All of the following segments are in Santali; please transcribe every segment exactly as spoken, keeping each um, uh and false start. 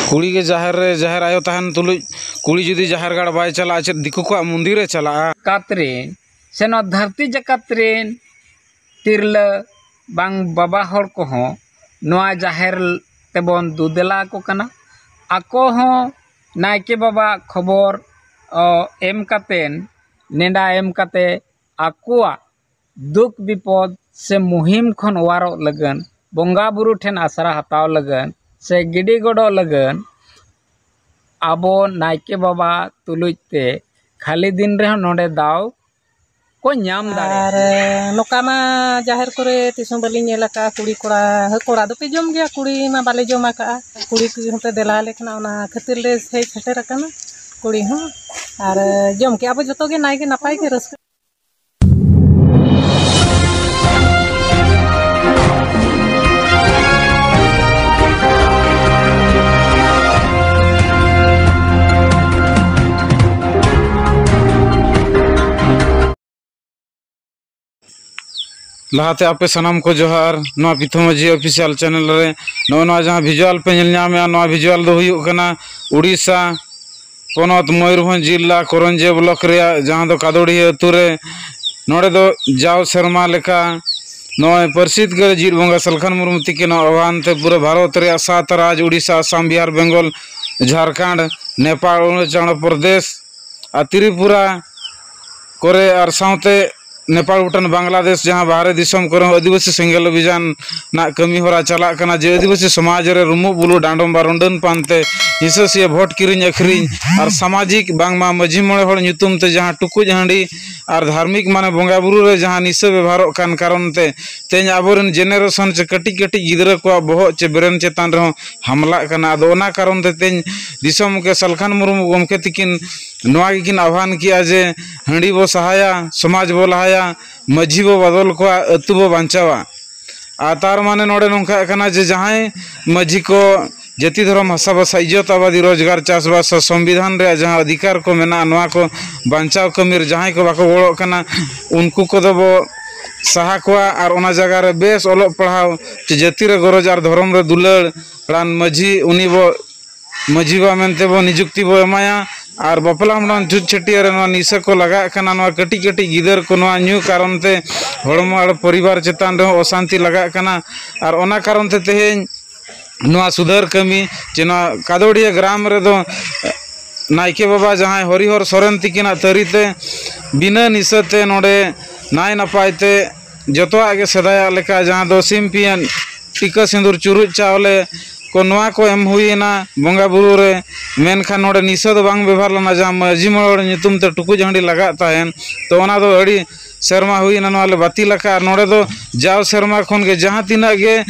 ᱠᱩᱲᱤ ᱜᱮ ᱡᱟᱦᱮᱨ ᱨᱮ, ᱡᱟᱦᱮᱨ ᱟᱭᱳ ᱛᱟᱦᱮᱱ ᱛᱩᱞᱩᱡ ᱠᱩᱲᱤ ᱡᱩᱫᱤ ᱡᱟᱦᱮᱨ ᱜᱟᱲ ᱵᱟᱭ ᱪᱟᱞᱟᱜᱼᱟ, ᱪᱮᱫ ᱫᱤᱠᱩ ᱠᱚᱣᱟᱜ ᱢᱚᱱᱫᱤᱨ ᱮ ᱪᱟᱞᱟᱜᱼᱟ? ᱡᱟᱠᱟᱛ ᱨᱮᱱ ᱥᱮ ᱱᱚᱣᱟ ᱫᱷᱟᱹᱨᱛᱤ ᱡᱟᱠᱟᱛ ᱨᱮᱱ ᱛᱤᱨᱞᱟᱹ ᱵᱟᱝ ᱵᱟᱵᱟ ᱦᱚᱲ ᱠᱚᱦᱚᱸ ᱱᱚᱣᱟ ᱡᱟᱦᱮᱨ ᱛᱮᱵᱚᱱ ᱫᱩᱫᱮᱞᱟ ᱟᱠᱚ ᱠᱟᱱᱟ᱾ ᱟᱠᱚ ᱦᱚᱸ ᱱᱟᱭᱠᱮ ᱵᱟᱵᱟ ᱠᱷᱚᱵᱚᱨ, ᱚ, ᱮᱢ ᱠᱟᱛᱮᱱ, ᱱᱮᱰᱟ ᱮᱢ ᱠᱟᱛᱮ ᱟᱠᱚᱣᱟᱜ ᱫᱩᱠ ᱵᱤᱯᱚᱫ ᱥᱮ ᱢᱩᱦᱤᱢ ᱠᱷᱚᱱ ᱚᱣᱟᱨᱚᱜ ᱞᱟᱹᱜᱤᱫ, ᱵᱚᱸᱜᱟ ᱵᱩᱨᱩ ᱴᱷᱮᱱ ᱟᱥᱨᱟ ᱦᱟᱛᱟᱣ ᱞᱟᱹᱜᱤᱫ ᱥᱮ ᱜᱤᱰᱤ ᱜᱚᱰᱚᱜ ᱞᱟᱹᱜᱤᱫ ᱟᱵᱚ ᱱᱟᱭᱠᱮ ᱵᱟᱵᱟ ᱛᱩᱞᱩᱡ ᱛᱮ ᱠᱷᱟᱹᱞᱤ ᱫᱤᱱ ᱨᱮᱦᱚᱸ ᱱᱚᱰᱮ ᱫᱟᱣ ᱠᱚ ᱧᱟᱢ ᱫᱟᱲᱮᱭᱟᱜᱼᱟ᱾ ᱟᱨ ᱱᱚᱝᱠᱟ ᱢᱟ ᱡᱟᱦᱮᱨ ᱠᱚᱨᱮ ᱛᱤᱥ ᱦᱚᱸ ᱵᱟᱹᱞᱤᱧ ᱧᱮᱞ ᱟᱠᱟᱫᱼᱟ, ᱠᱩᱲᱤ ᱠᱚᱲᱟ, ᱦᱮᱸ, ᱠᱚᱲᱟ ᱫᱚᱯᱮ ᱡᱚᱢ ᱜᱮᱭᱟ, ᱠᱩᱲᱤ ᱢᱟ ᱵᱟᱞᱮ ᱡᱚᱢ ᱟᱠᱟᱫᱼᱟ᱾ ᱠᱩᱲᱤ ᱠᱚ ᱦᱚᱸᱯᱮ ᱫᱮᱞᱟ ᱟᱞᱮ ᱠᱟᱱᱟ, ᱚᱱᱟ ᱠᱷᱟᱹᱛᱤᱨ ᱞᱮ ᱦᱮᱡ ᱥᱮᱴᱮᱨ ᱟᱠᱟᱱᱟ᱾ ᱠᱩᱲᱤ ᱦᱚᱸ ᱟᱨ ᱡᱚᱢ ᱠᱮᱜᱼᱟ ᱵᱚ ᱡᱚᱛᱚ ᱜᱮ ᱱᱟᱭ ᱜᱮ ᱱᱟᱯᱟᱭ ᱜᱮ ᱨᱟᱹᱥᱠᱟᱹ᱾ ᱞᱟᱦᱟᱛᱮ ᱟᱯᱮ ᱥᱟᱱᱟᱢ ᱠᱚ ᱡᱚᱦᱟᱨ᱾ ᱱᱚᱣᱟ ᱯᱤᱛᱷᱚ ᱢᱟᱹᱡᱷᱤ ᱚᱯᱷᱤᱥᱤᱭᱟᱞ ᱪᱮᱱᱮᱞ ᱨᱮ ᱱᱚᱜᱼᱚ ᱱᱚᱣᱟ ᱡᱟᱦᱟᱸ ᱵᱷᱤᱡᱩᱣᱟᱞ ᱯᱮ ᱧᱮᱞ ᱧᱟᱢᱮᱫᱼᱟ, ᱱᱚᱣᱟ ᱵᱷᱤᱡᱩᱣᱟᱞ ᱫᱚ ᱦᱩᱭᱩᱜ ᱠᱟᱱᱟ ᱩᱲᱤᱥᱥᱟ ᱯᱚᱱᱚᱛ ᱢᱚᱭᱩᱨᱵᱷᱚᱸᱡᱽ ᱡᱤᱞᱟ ᱠᱚᱨᱚᱧᱡᱤᱭᱟᱹ ᱵᱞᱚᱠ ᱨᱮᱭᱟᱜ, ᱡᱟᱦᱟᱸ ᱫᱚ ᱠᱟᱫᱚᱲᱤᱭᱟᱹ ᱟᱹᱛᱩ ᱨᱮ᱾ ᱱᱚᱰᱮ ᱫᱚ ᱡᱟᱣ ᱥᱮᱨᱢᱟ ᱞᱮᱠᱟ ᱱᱚᱜᱼᱚᱭ ᱯᱟᱹᱨᱥᱤᱛ ᱜᱟᱹᱲ ᱡᱤᱨ ᱵᱚᱸᱜᱟ ᱥᱟᱞᱠᱷᱟᱱ ᱢᱩᱨᱢᱩ ᱛᱤᱠᱤᱱᱟᱜ ᱟᱦᱣᱟᱱ ᱛᱮ ᱯᱩᱨᱟᱹ ᱵᱷᱟᱨᱚᱛ ᱨᱮᱭᱟᱜ ᱥᱟᱛ ᱨᱟᱡᱽ, ᱩᱲᱤᱥᱥᱟ, ᱟᱥᱟᱢ, ᱵᱤᱦᱟᱨ, ᱵᱮᱝᱜᱚᱞ, ᱡᱷᱟᱲᱠᱷᱚᱸᱰ, ᱱᱮᱯᱟᱞ, ᱚᱨᱩᱱᱟᱪᱚᱞ ᱯᱨᱚᱫᱮᱥ ᱟᱨ ᱛᱨᱤᱯᱩᱨᱟ ᱠᱚᱨᱮ ᱟᱨ ᱥᱟᱶᱛᱮ ᱱᱮᱯᱟᱞ, ᱵᱷᱩᱴᱟᱱ, ᱵᱟᱝᱞᱟᱫᱮᱥ, ᱡᱟᱦᱟᱸ ᱵᱟᱦᱨᱮ ᱫᱤᱥᱚᱢ ᱠᱚᱨᱮ ᱦᱚᱸ ᱟᱹᱫᱤᱵᱟᱹᱥᱤ ᱥᱮᱸᱜᱮᱞ ᱚᱵᱷᱤᱡᱟᱱ ᱨᱮᱱᱟᱜ ᱠᱟᱹᱢᱤ ᱦᱚᱨᱟ ᱪᱟᱞᱟᱜ ᱠᱟᱱᱟ, ᱡᱮ ᱟᱹᱫᱤᱵᱟᱹᱥᱤ ᱥᱚᱢᱟᱡᱽ ᱨᱮ ᱨᱩᱢᱩᱜ ᱵᱩᱞᱩᱜ, ᱰᱟᱸᱰᱚᱢ ᱵᱟᱨᱚᱱᱰᱟᱹᱱ ᱯᱟᱱᱛᱮ, ᱦᱤᱸᱥᱟᱹ ᱥᱩᱭᱟᱹ ᱵᱷᱳᱴ ᱠᱤᱨᱤᱧ ᱟᱹᱠᱷᱨᱤᱧ ᱟᱨ ᱥᱟᱢᱟᱡᱤᱠ ᱵᱟᱝᱢᱟ ᱢᱟᱹᱡᱷᱤ ᱢᱚᱬᱮ ᱦᱚᱲ ᱧᱩᱛᱩᱢ ᱛᱮ ᱡᱟᱦᱟᱸ ᱴᱩᱠᱩᱡ ᱦᱟᱺᱰᱤ ᱟᱨ ᱫᱷᱟᱨᱢᱤᱠ ᱢᱟᱱᱮ ᱵᱚᱸᱜᱟ ᱵᱩᱨᱩ ᱨᱮ ᱡᱟᱦᱟᱸ ᱱᱤᱥᱟᱹ ᱵᱮᱵᱷᱟᱨᱚᱜ ᱠᱟᱱ ᱠᱟᱨᱚᱱ ᱛᱮ ᱛᱮᱦᱮᱧ ᱟᱵᱚᱨᱮᱱ ᱡᱮᱱᱟᱨᱮᱥᱚᱱ ᱪᱮ ᱠᱟᱹᱴᱤᱡ ᱠᱟᱹᱴᱤᱡ ᱜᱤᱫᱽᱨᱟᱹ ᱠᱚᱣᱟᱜ ᱵᱚᱦᱚᱜ ᱪᱮ ᱵᱨᱮᱱ ᱪᱮᱛᱟᱱ ᱨᱮᱦᱚᱸ ᱦᱟᱢᱞᱟᱜ ᱠᱟᱱᱟ᱾ ᱟᱫᱚ ᱚᱱᱟ ᱠᱟᱨᱚᱱ ᱛᱮ ᱛᱮᱦᱮᱧ ᱫᱤᱥᱚᱢ ᱜᱚᱢᱠᱮ ᱥᱟᱞᱠᱷᱟᱱ ᱢᱩᱨᱢᱩ ᱜᱚᱢᱠᱮ ᱛᱤᱠᱤᱱ ᱱᱚᱣᱟ ᱜᱮᱠᱤᱱ ᱟᱦᱣᱟᱱ ᱠᱮᱜᱼᱟ ᱡᱮ ᱦᱟᱺᱰᱤ ᱵᱚ ᱥᱟᱦᱟᱭᱟ, ᱥᱚᱢᱟᱡᱽ ᱵᱚ ᱞᱟᱦᱟᱭᱟ, ᱢᱟᱹᱡᱷᱤ ᱵᱚ ᱵᱚᱫᱚᱞ ᱠᱚᱣᱟ, ᱟᱹᱛᱩ ᱵᱚ ᱵᱟᱧᱪᱟᱣᱟ᱾ ᱟᱨ ᱛᱟᱨ ᱢᱟᱱᱮ ᱱᱚᱰᱮ ᱱᱚᱝᱠᱟᱜ ᱠᱟᱱᱟ ᱡᱮ ᱡᱟᱦᱟᱸᱭ ᱢᱟᱹᱡᱷᱤ ᱠᱚ ᱡᱟᱹᱛᱤ ᱫᱷᱚᱨᱚᱢ ᱦᱟᱥᱟ ᱵᱷᱟᱥᱟ ᱤᱡᱽᱡᱚᱛ ᱟᱵᱟᱫᱤ ᱨᱳᱡᱽᱜᱟᱨ ᱪᱟᱥᱵᱟᱥ ᱥᱚᱝᱵᱤᱫᱷᱟᱱ ᱨᱮᱭᱟᱜ ᱡᱟᱦᱟᱸ ᱚᱫᱷᱤᱠᱟᱨ ᱠᱚ ᱢᱮᱱᱟᱜᱼᱟ, ᱱᱚᱣᱟ ᱠᱚ ᱵᱟᱧᱪᱟᱣ ᱠᱟᱹᱢᱤ ᱨᱮ ᱡᱟᱦᱟᱸᱭ ᱠᱚ ᱵᱟᱠᱚ ᱜᱚᱲᱚᱜ ᱠᱟᱱᱟ, ᱩᱱᱠᱩ ᱠᱚᱫᱚ ᱵᱚ ᱥᱟᱦᱟ ᱠᱚᱣᱟ ᱟᱨ ᱚᱱᱟ ᱡᱟᱭᱜᱟ ᱨᱮ ᱵᱮᱥ ᱚᱞᱚᱜ ᱯᱟᱲᱦᱟᱣ ᱪᱮ ᱡᱟᱹᱛᱤ ᱨᱮ ᱜᱚᱨᱚᱡᱽ ᱟᱨ ᱫᱷᱚᱨᱚᱢ ᱨᱮ ᱫᱩᱞᱟᱹᱲ ᱟᱱ ᱢᱟᱹᱡᱷᱤ ᱩᱱᱤ ᱵᱚ ᱢᱟᱹᱡᱷᱤ ᱵᱟ ᱢᱮᱱᱛᱮ ᱵᱚ ᱱᱤᱡᱩᱠᱛᱤ ᱵᱚ ᱮᱢᱟᱭᱟ᱾ ᱟᱨ ᱵᱟᱯᱞᱟ ᱵᱷᱟᱸᱰᱟᱱ ᱪᱷᱩᱛ ᱪᱷᱟᱹᱴᱭᱟᱹᱨ ᱨᱮ ᱱᱚᱣᱟ ᱱᱤᱥᱟᱹ ᱠᱚ ᱞᱟᱜᱟᱜ ᱠᱟᱱᱟ, ᱱᱚᱣᱟ ᱠᱟᱹᱴᱤᱡ ᱠᱟᱹᱴᱤᱡ ᱜᱤᱫᱟᱹᱨ ᱠᱚ ᱱᱚᱣᱟ ᱧᱩ ᱠᱟᱨᱚᱱ ᱛᱮ ᱦᱚᱲᱢᱚ ᱟᱨ ᱯᱚᱨᱤᱵᱟᱨ ᱪᱮᱛᱟᱱ ᱨᱮᱦᱚᱸ ᱚᱥᱟᱱᱛᱤ ᱞᱟᱜᱟᱜ ᱠᱟᱱᱟ᱾ ᱟᱨ ᱚᱱᱟ ᱠᱟᱨᱚᱱ ᱛᱮ ᱛᱮᱦᱮᱧ ᱱᱚᱣᱟ ᱥᱩᱫᱷᱟᱹᱨ ᱠᱟᱹᱢᱤ ᱪᱮ ᱱᱚᱣᱟ ᱠᱟᱫᱳᱲᱤᱭᱟᱹ ᱜᱨᱟᱢ ᱨᱮᱫᱚ ᱱᱟᱭᱠᱮ ᱵᱟᱵᱟ ᱡᱟᱦᱟᱸᱭ ᱦᱚᱨᱤᱦᱚᱨ ᱥᱚᱨᱮᱱ ᱛᱤᱠᱤᱱᱟᱜ ᱛᱟᱹᱨᱤ ᱛᱮ ᱵᱤᱱᱟᱹ ᱱᱤᱥᱟᱹ ᱛᱮ ᱱᱚᱰᱮ ᱱᱟᱭ ᱱᱟᱯᱟᱭ ᱛᱮ ᱡᱚᱛᱚᱣᱟᱜ ᱜᱮ ᱥᱮᱫᱟᱭᱟᱜ ᱞᱮᱠᱟ, ᱡᱟᱦᱟᱸ ᱫᱚ ᱥᱤᱢ ᱯᱤᱭᱟᱹᱱ, ᱴᱤᱠᱟᱹ ᱥᱤᱸᱫᱩᱨ, ᱪᱩᱨᱩᱡ ᱪᱟᱣᱞᱮ ᱠᱚ, ᱱᱚᱣᱟ ᱠᱚ ᱮᱢ ᱦᱩᱭᱮᱱᱟ ᱵᱚᱸᱜᱟ ᱵᱩᱨᱩ ᱨᱮ᱾ ᱢᱮᱱᱠᱷᱟᱱ ᱱᱚᱰᱮ ᱱᱤᱥᱟᱹ ᱫᱚ ᱵᱟᱝ ᱵᱮᱵᱷᱟᱨ ᱞᱮᱱᱟ, ᱡᱟᱦᱟᱸ ᱢᱟᱹᱡᱷᱤ ᱢᱚᱬᱮ ᱦᱚᱲ ᱧᱩᱛᱩᱢ ᱛᱮ ᱴᱩᱠᱩᱡ ᱦᱟᱺᱰᱤ ᱞᱟᱜᱟᱜ ᱛᱟᱦᱮᱱ, ᱛᱚ ᱚᱱᱟ ᱫᱚ ᱟᱹᱰᱤ ᱥᱮᱨᱢᱟ ᱦᱩᱭᱮᱱᱟ ᱱᱚᱣᱟ ᱞᱮ ᱵᱟᱹᱛᱤᱞ ᱟᱠᱟᱫᱼᱟ᱾ ᱟᱨ ᱱᱚᱰᱮ ᱫᱚ ᱡᱟᱣ ᱥᱮᱨᱢᱟ ᱠᱷᱚᱱ ᱜᱮ ᱡᱟᱦᱟᱸ ᱛᱤᱱᱟᱹᱜ ᱜᱮ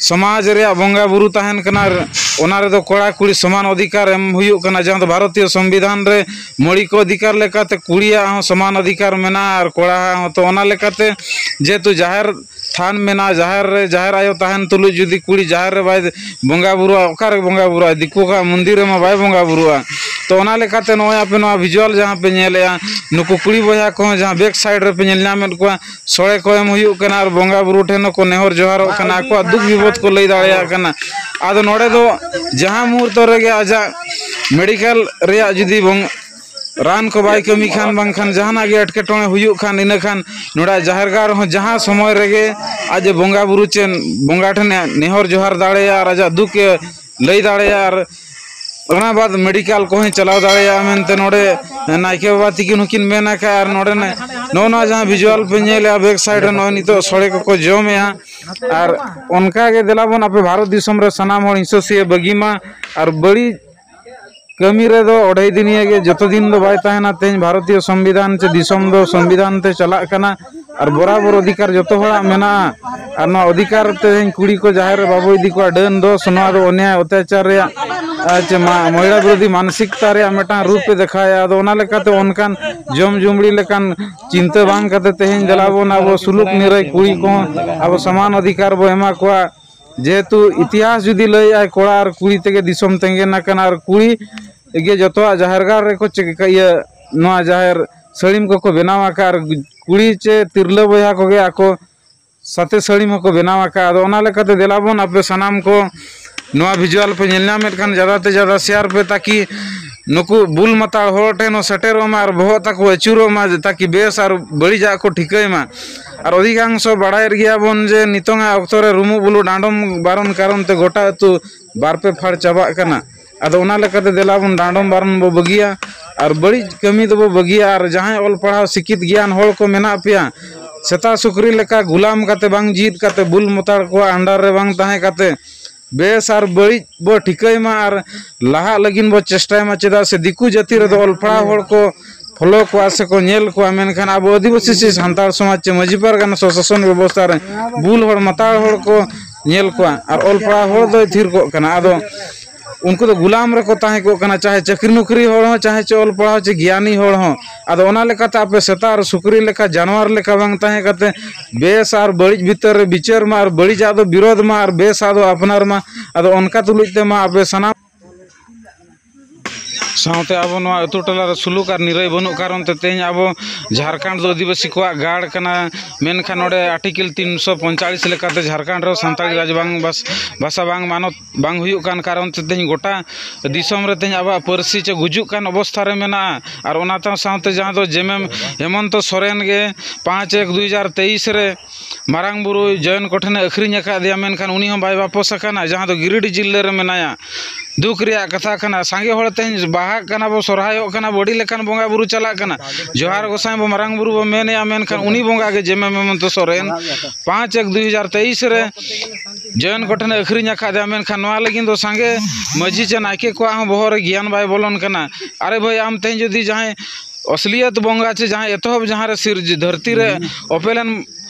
ᱥᱚᱢᱟᱡᱽ ᱨᱮᱭᱟᱜ ᱵᱚᱸᱜᱟ ᱵᱩᱨᱩ ᱛᱟᱦᱮᱱ ᱠᱟᱱᱟ, ᱚᱱᱟ ᱨᱮᱫᱚ ᱠᱚᱲᱟ ᱠᱩᱲᱤ ᱥᱚᱢᱟᱱ ᱚᱫᱷᱤᱠᱟᱨ ᱮᱢ ᱦᱩᱭᱩᱜ ᱠᱟᱱᱟ, ᱡᱟᱦᱟᱸ ᱫᱚ ᱵᱷᱟᱨᱚᱛᱤᱭᱚ ᱥᱚᱝᱵᱤᱫᱷᱟᱱ ᱨᱮ ᱢᱚᱬᱤᱠ ᱚᱫᱷᱤᱠᱟᱨ ᱞᱮᱠᱟᱛᱮ ᱠᱩᱲᱤᱭᱟᱜ ᱦᱚᱸ ᱥᱚᱢᱟᱱ ᱚᱫᱷᱤᱠᱟᱨ ᱢᱮᱱᱟᱜᱼᱟ ᱟᱨ ᱠᱚᱲᱟᱣᱟᱜ ᱦᱚᱸ᱾ ᱛᱚ ᱚᱱᱟ ᱞᱮᱠᱟᱛᱮ ᱡᱮᱦᱮᱛᱩ ᱡᱟᱦᱮᱨ ᱛᱷᱟᱱ ᱢᱮᱱᱟᱜᱼᱟ, ᱡᱟᱦᱮᱨ ᱨᱮ ᱡᱟᱦᱮᱨ ᱟᱭᱳ ᱛᱟᱦᱮᱱ ᱛᱩᱞᱩᱡ ᱡᱩᱫᱤ ᱠᱩᱲᱤ ᱡᱟᱦᱮᱨ ᱨᱮ ᱵᱟᱭ ᱵᱚᱸᱜᱟ ᱵᱩᱨᱩᱜᱼᱟ, ᱚᱠᱟᱨᱮ ᱵᱚᱸᱜᱟ ᱵᱩᱨᱩᱜᱼᱟ? ᱫᱤᱠᱩ ᱠᱚᱣᱟᱜ ᱢᱚᱱᱫᱤᱨ ᱨᱮᱢᱟ ᱵᱟᱭ ᱵᱚᱸᱜᱟ ᱵᱩᱨᱩᱜᱼᱟ᱾ ᱛᱚ ᱚᱱᱟ ᱞᱮᱠᱟᱛᱮ ᱱᱚᱜᱼᱚᱭ ᱟᱯᱮ ᱱᱚᱣᱟ ᱵᱷᱤᱡᱩᱣᱟᱞ ᱡᱟᱦᱟᱸ ᱯᱮ ᱧᱮᱞᱮᱜᱼᱟ, ᱱᱩᱠᱩ ᱠᱩᱲᱤ ᱵᱚᱭᱦᱟ ᱠᱚᱦᱚᱸ ᱡᱟᱦᱟᱸ ᱵᱮᱠ ᱥᱟᱭᱤᱰ ᱨᱮᱯᱮ ᱧᱮᱞ ᱧᱟᱢᱮᱫ ᱠᱚᱣᱟ, ᱥᱚᱲᱮ ᱠᱚ ᱮᱢ ᱦᱩᱭᱩᱜ ᱠᱟᱱᱟ ᱟᱨ ᱵᱚᱸᱜᱟ ᱵᱩᱨᱩ ᱴᱷᱮᱱ ᱦᱚᱸᱠᱚ ᱱᱮᱦᱚᱨ ᱡᱚᱦᱟᱨᱚᱜ ᱠᱟᱱᱟ, ᱟᱠᱚᱣᱟᱜ ᱫᱩᱠ ᱵᱤᱯᱚᱫ ᱠᱚ ᱞᱟᱹᱭ ᱫᱟᱲᱮᱭᱟᱜ ᱠᱟᱱᱟ᱾ ᱟᱫᱚ ᱱᱚᱰᱮ ᱫᱚ ᱡᱟᱦᱟᱸ ᱢᱩᱦᱩᱨᱛᱚ ᱨᱮᱜᱮ ᱟᱡᱟᱜ ᱢᱮᱰᱤᱠᱮᱞ ᱨᱮᱭᱟᱜ ᱡᱩᱫᱤ ᱵᱚᱝ-, ᱨᱟᱱ ᱠᱚ ᱵᱟᱭ ᱠᱟᱹᱢᱤ ᱠᱷᱟᱱ, ᱵᱟᱝᱠᱷᱟᱱ ᱡᱟᱦᱟᱱᱟᱜ ᱜᱮ ᱮᱴᱠᱮᱴᱚᱬᱮ ᱦᱩᱭᱩᱜ ᱠᱷᱟᱱ, ᱤᱱᱟᱹ ᱠᱷᱟᱱ ᱱᱚᱰᱮ ᱡᱟᱦᱮᱨ ᱜᱟᱲ ᱨᱮᱦᱚᱸ ᱡᱟᱦᱟᱸ ᱥᱚᱢᱚᱭ ᱨᱮᱜᱮ ᱟᱡ ᱮ ᱵᱚᱸᱜᱟ ᱵᱩᱨᱩ ᱪᱮ ᱵᱚᱸᱜᱟ ᱴᱷᱮᱱ ᱮ ᱱᱮᱦᱚᱨ ᱡᱚᱦᱟᱨ ᱫᱟᱲᱮᱭᱟᱜᱼᱟ ᱟᱨ ᱟᱡᱟᱜ ᱫᱩᱠ ᱮ ᱞᱟᱹᱭ ᱫᱟᱲᱮᱭᱟᱜᱼᱟ᱾ ᱟᱨ ᱚᱱᱟ ᱵᱟᱫ ᱢᱮᱰᱤᱠᱮᱞ ᱠᱚᱦᱚᱸᱭ ᱪᱟᱞᱟᱣ ᱫᱟᱲᱮᱭᱟᱜᱼᱟ ᱢᱮᱱᱛᱮ ᱱᱚᱰᱮ ᱱᱟᱭᱠᱮ ᱵᱟᱵᱟ ᱛᱤᱠᱤᱱ ᱦᱚᱸᱠᱤᱱ ᱢᱮᱱ ᱟᱠᱟᱫᱼᱟ᱾ ᱟᱨ ᱱᱚᱰᱮ ᱱᱚᱜᱼᱚ ᱱᱚᱣᱟ ᱡᱟᱦᱟᱸ ᱵᱷᱤᱡᱩᱣᱟᱞ ᱯᱮ ᱧᱮᱞᱮᱜᱼᱟ, ᱵᱮᱠ ᱥᱟᱭᱤᱰ ᱨᱮ ᱱᱚᱜᱼᱚᱭ ᱱᱤᱛᱚᱜ ᱥᱚᱲᱮ ᱠᱚᱠᱚ ᱡᱚᱢᱮᱜᱼᱟ᱾ ᱟᱨ ᱚᱱᱠᱟ ᱜᱮ ᱫᱮᱞᱟ ᱵᱚᱱ ᱟᱯᱮ ᱵᱷᱟᱨᱚᱛ ᱫᱤᱥᱚᱢ ᱨᱮ ᱥᱟᱱᱟᱢ ᱦᱚᱲ ᱦᱤᱸᱥᱟᱹ ᱥᱩᱭᱟᱹ ᱵᱟᱹᱜᱤ ᱢᱟ᱾ ᱟᱨ ᱵᱟᱹᱲᱤᱡ ᱠᱟᱹᱢᱤ ᱨᱮᱫᱚ ᱚᱰᱷᱟᱭ ᱫᱤᱱᱤᱭᱟᱹ ᱜᱮ, ᱡᱚᱛᱚ ᱫᱤᱱ ᱫᱚ ᱵᱟᱭ ᱛᱟᱦᱮᱱᱟ᱾ ᱛᱮᱦᱮᱧ ᱵᱷᱟᱨᱚᱛᱤᱭᱚ ᱥᱚᱝᱵᱤᱫᱷᱟᱱ ᱪᱮ ᱫᱤᱥᱚᱢ ᱫᱚ ᱥᱚᱝᱵᱤᱫᱷᱟᱱ ᱛᱮ ᱪᱟᱞᱟᱜ ᱠᱟᱱᱟ ᱟᱨ ᱵᱚᱨᱟᱵᱚᱨ ᱚᱫᱷᱤᱠᱟᱨ ᱡᱚᱛᱚ ᱦᱚᱲᱟᱜ ᱢᱮᱱᱟᱜᱼᱟ᱾ ᱟᱨ ᱱᱚᱣᱟ ᱚᱫᱷᱤᱠᱟᱨ ᱛᱮᱦᱮᱧ ᱠᱩᱲᱤ ᱠᱚ ᱡᱟᱦᱮᱨ ᱨᱮ ᱵᱟᱵᱚ ᱤᱫᱤ ᱠᱚᱣᱟ, ᱰᱟᱹᱱ ᱫᱚ ᱱᱚᱣᱟ ᱫᱚ ᱚᱱᱭᱟᱭ ᱚᱛᱛᱟᱪᱟᱨ ᱨᱮᱭᱟᱜ, ᱟᱨ ᱪᱮ ᱢᱟ-, ᱢᱚᱦᱤᱞᱟ ᱵᱤᱨᱳᱫᱷᱤ ᱢᱟᱱᱥᱤᱠᱛᱟ ᱨᱮᱭᱟᱜ ᱢᱤᱫᱴᱟᱝ ᱨᱩᱯ ᱮ ᱫᱮᱠᱷᱟᱣᱮᱫᱼᱟ᱾ ᱟᱫᱚ ᱚᱱᱟ ᱞᱮᱠᱟᱛᱮ ᱚᱱᱠᱟᱱ ᱡᱚᱢ ᱡᱩᱢᱲᱤ ᱞᱮᱠᱟᱱ ᱪᱤᱱᱛᱟᱹ ᱵᱟᱝ ᱠᱟᱛᱮ ᱛᱮᱦᱮᱧ ᱫᱮᱞᱟ ᱵᱚᱱ ᱟᱵᱚ ᱥᱩᱞᱩᱠ ᱱᱤᱨᱟᱹᱭ ᱠᱩᱲᱤ ᱠᱚᱦᱚᱸ ᱟᱵᱚ ᱥᱚᱢᱟᱱ ᱚᱫᱷᱤᱠᱟᱨ ᱵᱚ ᱮᱢᱟ ᱠᱚᱣᱟ᱾ ᱡᱮᱦᱮᱛᱩ ᱤᱛᱤᱦᱟᱥ ᱡᱩᱫᱤ ᱞᱟᱹᱭᱮᱫᱼᱟᱭ, ᱠᱚᱲᱟ ᱟᱨ ᱠᱩᱲᱤ ᱛᱮᱜᱮ ᱫᱤᱥᱚᱢ ᱛᱮᱸᱜᱮᱱ ᱟᱠᱟᱱᱟ, ᱟᱨ ᱠᱩᱲᱤ ᱜᱮ ᱡᱚᱛᱚᱣᱟᱜ ᱡᱟᱦᱮᱨ ᱜᱟᱲ ᱨᱮᱠᱚ ᱪᱤᱠᱟᱹ-, ᱤᱭᱟᱹ, ᱱᱚᱣᱟ ᱡᱟᱦᱮᱨ ᱥᱟᱹᱲᱤᱢ ᱠᱚᱠᱚ ᱵᱮᱱᱟᱣ ᱟᱠᱟᱫ, ᱟᱨ ᱠᱩᱲᱤ ᱪᱮ ᱛᱤᱨᱞᱟᱹ ᱵᱚᱭᱦᱟ ᱠᱚᱜᱮ ᱟᱠᱚ ᱥᱟᱛᱮ ᱥᱟᱹᱲᱤᱢ ᱦᱚᱸᱠᱚ ᱵᱮᱱᱟᱣ ᱟᱠᱟᱫ᱾ ᱟᱫᱚ ᱚᱱᱟ ᱞᱮᱠᱟᱛᱮ ᱫᱮᱞᱟ ᱵᱚᱱ ᱟᱯᱮ ᱥᱟᱱᱟᱢ ᱠᱚ ᱱᱚᱣᱟ ᱵᱷᱤᱡᱩᱣᱟᱞ ᱯᱮ ᱧᱮᱞ ᱧᱟᱢᱮᱫ ᱠᱷᱟᱱ, ᱡᱟᱫᱟ ᱛᱮ ᱡᱟᱫᱟ ᱥᱮᱭᱟᱨ ᱯᱮ, ᱛᱟᱠᱤ ᱱᱩᱠᱩ ᱵᱩᱞ ᱢᱟᱛᱟᱲ ᱦᱚᱲ ᱴᱷᱮᱱ ᱦᱚᱸ ᱥᱮᱴᱮᱨᱚᱜ ᱢᱟ ᱟᱨ ᱵᱚᱦᱚᱜ ᱛᱟᱠᱚ ᱟᱹᱪᱩᱨᱚᱜ ᱢᱟ, ᱛᱟᱠᱤ ᱵᱮᱥ ᱟᱨ ᱵᱟᱹᱲᱤᱡᱟᱜ ᱠᱚ ᱴᱷᱤᱠᱟᱹᱭ ᱢᱟ᱾ ᱟᱨ ᱚᱫᱷᱤᱠᱟᱝᱥᱚ ᱵᱟᱲᱟᱭᱮᱫ ᱜᱮᱭᱟ ᱵᱚᱱ ᱡᱮ ᱱᱤᱛᱚᱝᱟᱜ ᱚᱠᱛᱚ ᱨᱮ ᱨᱩᱢᱩᱜ ᱵᱩᱞᱩᱜ ᱰᱟᱸᱰᱚᱢ ᱵᱟᱨᱚᱱ ᱠᱟᱨᱚᱱ ᱛᱮ ᱜᱚᱴᱟ ᱟᱹᱛᱩ ᱵᱟᱨ ᱯᱮ ᱯᱷᱟᱲ ᱪᱟᱵᱟᱜ ᱠᱟᱱᱟ᱾ ᱟᱫᱚ ᱚᱱᱟ ᱞᱮᱠᱟᱛᱮ ᱫᱮᱞᱟ ᱵᱚᱱ ᱰᱟᱸᱰᱚᱢ ᱵᱟᱨᱚᱱ ᱵᱚ ᱵᱟᱹᱜᱤᱭᱟ ᱟᱨ ᱵᱟᱹᱲᱤᱡ ᱠᱟᱹᱢᱤ ᱫᱚᱵᱚ ᱵᱟᱹᱜᱤᱭᱟ᱾ ᱟᱨ ᱡᱟᱦᱟᱸᱭ ᱚᱞ ᱯᱟᱲᱦᱟᱣ ᱥᱤᱠᱷᱤᱛ ᱜᱮᱭᱟᱱ ᱦᱚᱲ ᱠᱚ ᱢᱮᱱᱟᱜ ᱯᱮᱭᱟ, ᱥᱮᱛᱟ ᱥᱩᱠᱨᱤ ᱞᱮᱠᱟ ᱜᱩᱞᱟᱢ ᱠᱟᱛᱮ ᱵᱟᱝ ᱡᱤᱫ ᱠᱟᱛᱮ ᱵᱩᱞ ᱢᱚᱛᱟᱲ ᱠᱚᱣᱟᱜ under ᱨᱮ ᱵᱟᱝ ᱛᱟᱦᱮᱸ ᱠᱟᱛᱮ ᱵᱮᱥ ᱟᱨ ᱵᱟᱹᱲᱤᱡ ᱵᱚ ᱴᱷᱤᱠᱟᱹᱭ ᱢᱟ ᱟᱨ ᱞᱟᱦᱟᱜ ᱞᱟᱹᱜᱤᱫ ᱵᱚ ᱪᱮᱥᱴᱟᱭ ᱢᱟ᱾ ᱪᱮᱫᱟᱜ ᱥᱮ ᱫᱤᱠᱩ ᱡᱟᱹᱛᱤ ᱨᱮᱫᱚ ᱚᱞ ᱯᱟᱲᱦᱟᱣ ᱦᱚᱲ ᱠᱚ ᱯᱷᱚᱞᱳ ᱠᱚᱣᱟ ᱥᱮᱠᱚ ᱧᱮᱞ ᱠᱚᱣᱟ, ᱢᱮᱱᱠᱷᱟᱱ ᱟᱵᱚ ᱟᱹᱫᱤᱵᱟᱹᱥᱤ ᱥᱮ ᱥᱟᱱᱛᱟᱲ ᱥᱚᱢᱟᱡᱽ ᱪᱮ ᱢᱟᱹᱡᱷᱤ ᱯᱟᱨᱜᱟᱱᱟ ᱥᱚᱥᱟᱥᱚᱱ ᱵᱮᱵᱚᱥᱛᱷᱟ ᱨᱮ ᱵᱩᱞ ᱦᱚᱲ ᱢᱟᱛᱟᱲ ᱦᱚᱲ ᱠᱚ ᱧᱮᱞ ᱠᱚᱣᱟ ᱟᱨ ᱚᱞ ᱯᱟᱲᱦᱟᱣ ᱦᱚᱲ ᱫᱚᱭ ᱛᱷᱤᱨ ᱠᱚᱜ ᱠᱟᱱᱟ᱾ ᱟᱫᱚ ᱩᱱᱠᱩ ᱫᱚ ᱜᱩᱞᱟᱢ ᱨᱮᱠᱚ ᱛᱟᱦᱮᱸ ᱠᱚᱜ ᱠᱟᱱᱟ, ᱪᱟᱦᱮ ᱪᱟᱹᱠᱨᱤ ᱱᱚᱠᱨᱤ ᱦᱚᱲ ᱦᱚᱸ, ᱪᱟᱦᱮ ᱪᱮ ᱚᱞ ᱯᱟᱲᱦᱟᱣ ᱪᱮ ᱜᱮᱭᱟᱱᱤ ᱦᱚᱲ ᱦᱚᱸ᱾ ᱟᱫᱚ ᱚᱱᱟ ᱞᱮᱠᱟᱛᱮ ᱟᱯᱮ ᱥᱮᱛᱟ ᱟᱨ ᱥᱩᱠᱨᱤ ᱞᱮᱠᱟ, ᱡᱟᱱᱣᱟᱨ ᱞᱮᱠᱟ ᱵᱟᱝ ᱛᱟᱦᱮᱸ ᱠᱟᱛᱮ ᱵᱮᱥ ᱟᱨ ᱵᱟᱹᱲᱤᱡ ᱵᱷᱤᱛᱟᱹᱨ ᱨᱮ ᱵᱤᱪᱟᱹᱨ ᱢᱟ ᱟᱨ ᱵᱟᱹᱲᱤᱡᱟᱜ ᱫᱚ ᱵᱤᱨᱳᱫᱷ ᱢᱟ ᱟᱨ ᱵᱮᱥᱟᱜ ᱫᱚ ᱟᱯᱱᱟᱨ ᱢᱟ᱾ ᱟᱫᱚ ᱚᱱᱠᱟ ᱛᱩᱞᱩᱡ ᱛᱮᱢᱟ ᱟᱯᱮ ᱥᱟᱱᱟᱢ ᱥᱟᱶᱛᱮ ᱟᱵᱚ ᱱᱚᱣᱟ ᱟᱹᱛᱩ ᱴᱚᱞᱟ ᱨᱮ ᱥᱩᱞᱩᱠ ᱟᱨ ᱱᱤᱨᱟᱹᱭ ᱵᱟᱹᱱᱩᱜ ᱠᱟᱨᱚᱱ ᱛᱮ ᱛᱮᱦᱮᱧ ᱟᱵᱚ ᱡᱷᱟᱲᱠᱷᱚᱸᱰ ᱫᱚ ᱟᱹᱫᱤᱵᱟᱹᱥᱤ ᱠᱚᱣᱟᱜ ᱜᱟᱲ ᱠᱟᱱᱟ, ᱢᱮᱱᱠᱷᱟᱱ ᱱᱚᱰᱮ ᱟᱨᱴᱤᱠᱮᱞ ᱛᱤᱱᱥᱚ ᱯᱚᱸᱭᱛᱟᱞᱤᱥ ᱞᱮᱠᱟᱛᱮ ᱡᱷᱟᱲᱠᱷᱚᱸᱰ ᱨᱮᱦᱚᱸ ᱥᱟᱱᱛᱟᱲᱤ ᱨᱟᱡᱽ ᱵᱟᱝ ᱵᱟᱥ-, ᱵᱷᱟᱥᱟ ᱵᱟᱝ ᱢᱟᱱᱚᱛ ᱵᱟᱝ ᱦᱩᱭᱩᱜ ᱠᱟᱱ ᱠᱟᱨᱚᱱ ᱛᱮ ᱛᱮᱦᱮᱧ ᱜᱚᱴᱟ ᱫᱤᱥᱚᱢ ᱨᱮ ᱛᱮᱦᱮᱧ ᱟᱵᱚᱣᱟᱜ ᱯᱟᱹᱨᱥᱤ ᱪᱮ ᱜᱩᱡᱩᱜ ᱠᱟᱱ ᱚᱵᱚᱥᱛᱷᱟ ᱨᱮ ᱢᱮᱱᱟᱜᱼᱟ᱾ ᱟᱨ ᱚᱱᱟ ᱥᱟᱶ ᱥᱟᱶᱛᱮ ᱡᱟᱦᱟᱸ ᱫᱚ ᱡᱮᱢᱮᱢ ᱦᱮᱢᱚᱱᱛᱚ ᱥᱚᱨᱮᱱ ᱜᱮ ᱯᱟᱸᱪ ᱮᱠ ᱫᱩ ᱦᱟᱡᱟᱨ ᱛᱮᱭᱤᱥ ᱨᱮ ᱢᱟᱨᱟᱝ ᱵᱩᱨᱩ ᱡᱚᱭᱚᱱ ᱠᱚᱴᱷᱮᱱᱮ ᱟᱹᱠᱷᱨᱤᱧ ᱟᱠᱟᱫᱮᱭᱟ, ᱢᱮᱱᱠᱷᱟᱱ ᱩᱱᱤ ᱦᱚᱸ ᱵᱟᱭ ᱵᱟᱯᱚᱥ ᱟᱠᱟᱱᱟ, ᱡᱟᱦᱟᱸ ᱫᱚ ᱜᱤᱨᱤᱰᱤ ᱡᱤᱞᱟᱹ ᱨᱮ ᱢᱮᱱᱟᱭᱟ᱾ ᱫᱩᱠ ᱨᱮᱭᱟᱜ ᱠᱟᱛᱷᱟ ᱠᱟᱱᱟ, ᱥᱟᱸᱜᱮ ᱦᱚᱲ ᱛᱮᱦᱮᱧ ᱵᱟᱦᱟᱜ ᱠᱟᱱᱟ ᱵᱚ, ᱥᱚᱨᱦᱟᱭᱚᱜ ᱠᱟᱱᱟ ᱵᱚ, ᱟᱹᱰᱤ ᱞᱮᱠᱟᱱ ᱵᱚᱸᱜᱟ ᱵᱩᱨᱩ ᱪᱟᱞᱟᱜ ᱠᱟᱱᱟ, ᱡᱚᱦᱟᱨ ᱜᱚᱸᱥᱟᱭ ᱵᱚ, ᱢᱟᱨᱟᱝ ᱵᱩᱨᱩ ᱵᱚ ᱢᱮᱱᱮᱜᱼᱟ, ᱢᱮᱱᱠᱷᱟᱱ ᱩᱱᱤ ᱵᱚᱸᱜᱟ ᱜᱮ ᱡᱮᱢᱮᱢ ᱦᱮᱢᱚᱱᱛᱚ ᱥᱚᱨᱮᱱ ᱯᱟᱸᱪ ᱮᱠ ᱫᱩ ᱦᱟᱡᱟᱨ ᱛᱮᱭᱤᱥ ᱨᱮ ᱡᱚᱭᱚᱱ ᱠᱚᱴᱷᱮᱱᱮ ᱟᱹᱠᱷᱨᱤᱧ ᱟᱠᱟᱫᱮᱭᱟ, ᱢᱮᱱᱠᱷᱟᱱ ᱱᱚᱣᱟ ᱞᱟᱹᱜᱤᱫ ᱫᱚ ᱥᱟᱸᱜᱮ ᱢᱟᱹᱡᱷᱤ ᱪᱮ ᱱᱟᱭᱠᱮ ᱠᱚᱣᱟᱜ ᱦᱚᱸ ᱵᱚᱦᱚᱜ ᱨᱮ ᱜᱮᱭᱟᱱ ᱵᱟᱭ ᱵᱚᱞᱚᱱ ᱠᱟᱱᱟ᱾ ᱟᱨᱮ ᱵᱷᱟᱹᱭ, ᱟᱢ ᱛᱮᱦᱮᱧ ᱡᱩᱫᱤ ᱡᱟᱦᱟᱸᱭ ᱚᱥᱞᱤᱭᱟᱛ ᱵᱚᱸᱜᱟ ᱪᱮ ᱡᱟᱦᱟᱸᱭ ᱮᱛᱚᱦᱚᱵ ᱡᱟᱦᱟᱸ ᱨᱮ ᱥᱤᱨᱡ-, ᱫᱷᱟᱹᱨᱛᱤ ᱨᱮ ᱚᱯᱮᱞᱮᱱ